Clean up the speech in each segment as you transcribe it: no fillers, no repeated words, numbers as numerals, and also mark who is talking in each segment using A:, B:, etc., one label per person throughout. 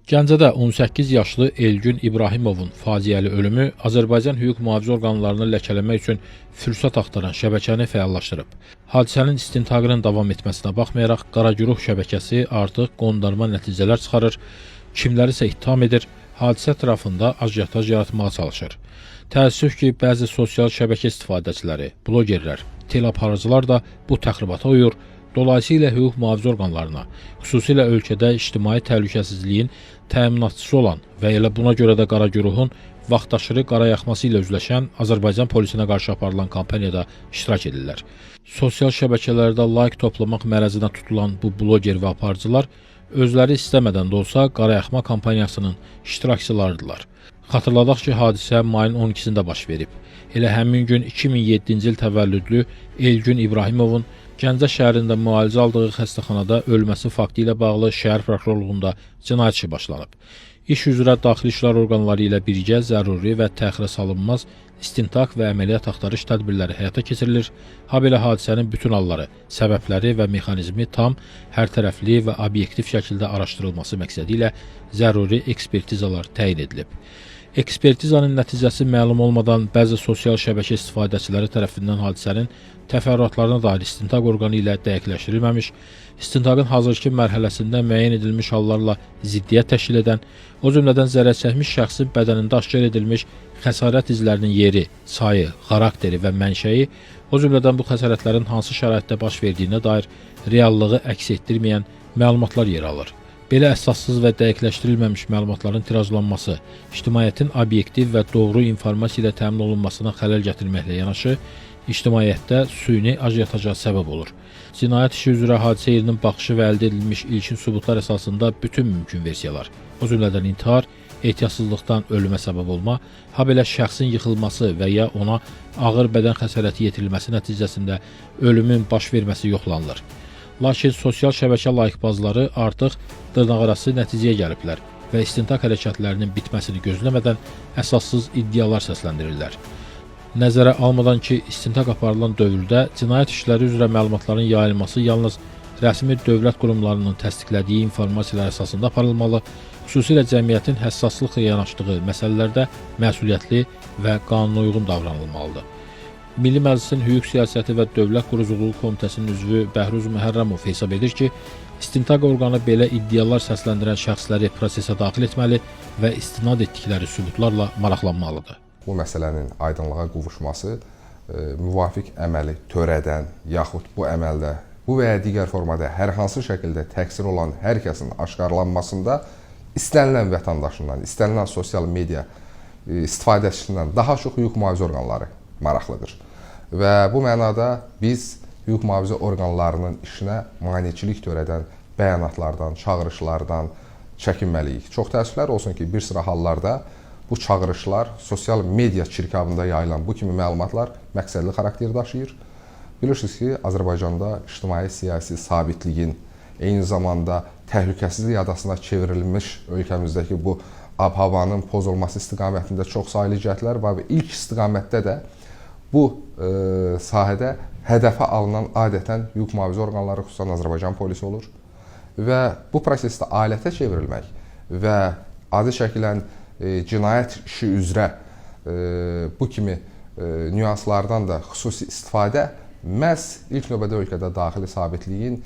A: Gəncədə 18 yaşlı Elgün İbrahimovun faciəli ölümü Azərbaycan hüquq mühafizə orqanlarını ləkələmək üçün fürsət axtaran şəbəkəni fəallaşdırıb. Hadisənin istintaqının davam etməsinə baxmayaraq qara güruh şəbəkəsi artıq qondarma nəticələr çıxarır, kimlərisə ittiham edir, hadisə ətrafında ajiotaj yaratmağa çalışır. Təəssüf ki, bəzi sosial şəbəkə istifadəçiləri, blogerlər, teleaparıcılar da bu təxribata uyur. Dolayısıyla hüquq mühafizə orqanlarına, xüsusilə ölkədə ictimai təhlükəsizliyin təminatçısı olan və elə buna görə də qara güruhun vaxtaşırı qara yaxması ilə üzləşən Azərbaycan polisinə qarşı aparılan kampaniyada iştirak edirlər. Sosial şəbəkələrdə like toplamaq mərəzinə tutulan bu bloger və aparıcılar özləri istəmədən də olsa qara yaxma kampaniyasının iştirakçılarıdırlar. Xatırladaq ki, hadisə mayın 12-sində baş verib. Elə həmin gün 2007-ci il təvəllüdlü Elgün İbrahimovun Gəncə şəhərində müalicə aldığı xəstəxanada ölməsi faktı ilə bağlı şəhər prokurorluğunda cinayət işi başlanıb. İş üzrə daxili işlər orqanları ilə birgə zəruri və təxirə salınmaz istintaq və əməliyyat axtarış tədbirləri həyata keçirilir. Habelə hadisənin bütün halları, səbəbləri və mexanizmi tam, hərtərəfli və obyektiv şəkildə araşdırılması məqsədi ilə zəruri ekspertizalar təyin edilib. Ekspertizanın nəticəsi məlum olmadan bəzi sosial şəbəkə istifadəçiləri tərəfindən hadisənin təfərrüatlarına dair istintaq orqanı ilə dəqiqləşdirilməmiş, istintaqın hazırki mərhələsində müəyyən edilmiş hallarla ziddiyyət təşkil edən, o cümlədən zərər çəkmiş şəxsin bədənində aşkar edilmiş xəsarət izlərinin yeri, sayı, xarakteri və mənşəyi, o cümlədən bu xəsarətlərin hansı şəraitdə baş verdiyinə dair reallığı əks etdirməyən məlumatlar yer alır. Belə əsassız və dəqiqləşdirilməmiş məlumatların tirajlanması ictimaiyyətin obyektiv və doğru informasiya ilə təmin olunmasına xələl gətirməklə yanaşı, ictimaiyyətdə süni ajiotaja səbəb olur. Cinayət işi üzrə hadisə yerinin baxışı və əldə edilmiş ilkin sübutlar əsasında bütün mümkün versiyalar, o cümlədən intihar, ehtiyatsızlıqdan ölümə səbəb olma, habelə şəxsin yıxılması və ya ona ağır bədən xəsarəti yetirilməsi nəticəsində ölümün baş verməsi yoxlanılır. Lakin sosial şəbəkə laykbazları artıq dırnaqarası nəticəyə gəliblər və istintaq hərəkətlərinin bitməsini gözləmədən əsassız iddialar səsləndirirlər. Nəzərə almadan ki, istintaq aparılan dövrdə cinayət işləri üzrə məlumatların yayılması yalnız rəsmi dövlət qurumlarının təsdiqlədiyi informasiyalar əsasında aparılmalı, xüsusilə cəmiyyətin həssaslıqla yanaşdığı məsələlərdə məsuliyyətli və qanunauyğun davranılmalıdır. Milli Məclisin Hüquq Siyasəti və Dövlət Quruculuğu Komitəsinin üzvü Bəhruz Məhərrəmov hesab edir ki, istintaq orqanı belə iddialar səsləndirən şəxsləri prosesə daxil etməli və istinad etdikləri sübutlarla maraqlanmalıdır.
B: Bu məsələnin aydınlığa qovuşması müvafiq əməli törədən yaxud bu əməldə bu və ya digər formada hər hansı şəkildə təqsir olan hər kəsin aşkarlanmasında istənilən vətəndaşından, istənilən sosial media istifadəçisindən daha çox hüquq mühafizə orqanları maraqlıdır. Və bu mənada biz hüquq mühafizə orqanlarının işinə maneçilik törədən bəyanatlardan, çağırışlardan çəkinməliyik. Çox təəssüflər olsun ki, bir sıra hallarda bu çağırışlar, sosial media çirkabında yayılan bu kimi məlumatlar məqsədli xarakter daşıyır. Bilirsiniz ki, Azərbaycanda ictimai siyasi sabitliyin, eyni zamanda təhlükəsizlik adasına çevrilmiş ölkəmizdəki bu ab-havanın pozulması istiqamətində çox saylı cəhdlər var və ilk istiqamətdə də bu sahədə hədəfə alınan adətən hüquq mühafizə orqanları, xüsusən Azərbaycan polisi olur və bu prosesdə alətə çevrilmək və adi şəkilən cinayət işi üzrə bu kimi nüanslardan da xüsusi istifadə məhz ilk növbədə ölkədə daxili sabitliyin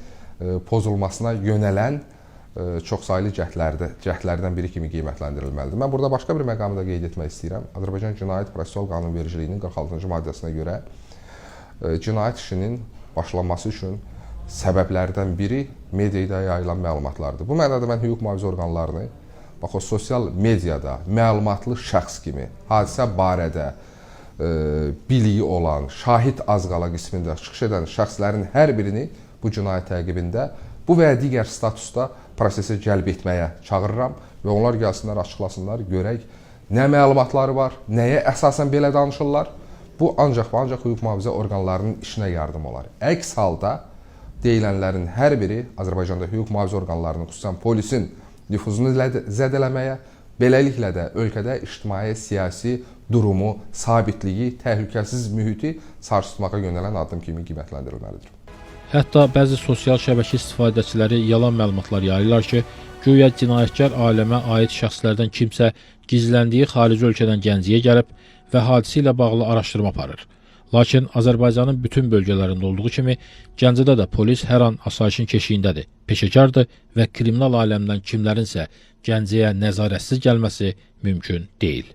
B: pozulmasına yönələn çoxsaylı cəhdlərdən biri kimi qiymətləndirilməlidir. Mən burada başqa bir məqamı da qeyd etmək istəyirəm. Azərbaycan Cinayət Prosessual Qanunvericiliyinin 46-cı maddəsinə görə cinayət işinin başlanması üçün səbəblərdən biri mediada yayılan məlumatlardır. Bu mənada mən hüquq mühafizə orqanlarını bax o sosial mediada məlumatlı şəxs kimi hadisə barədə biliyi olan, şahid az qala qismində çıxış edən şəxslərin hər birini bu cinayət təqibində bu və ya digər statusda prosesə cəlb etməyə çağırıram və onlar gəlsinlər, açıqlasınlar, görək nə məlumatları var, nəyə əsasən belə danışırlar. Bu ancaq və ancaq hüquq mühafizə orqanlarının işinə yardım olar. Əks halda deyilənlərin hər biri Azərbaycanda hüquq mühafizə orqanlarının, xüsusən polisin nüfuzunu zədələməyə, beləliklə də ölkədə ictimai siyasi durumu, sabitliyi, təhlükəsiz mühiti sarsıtmağa yönələn addım kimi qiymətləndirilməlidir.
A: Hətta bəzi sosial şəbəkə istifadəçiləri yalan məlumatlar yayırlar ki, Güya cinayətkar aləmə aid şəxslərdən kimsə gizləndiyi xarici ölkədən Gəncəyə gəlib və hadisə ilə bağlı araşdırma aparır. Lakin Azərbaycanın bütün bölgələrində olduğu kimi Gəncədə də polis hər an asayişin keşiyindədir, peşəkardır və kriminal aləmdən kimlərinsə Gəncəyə nəzarətsiz gəlməsi mümkün deyil.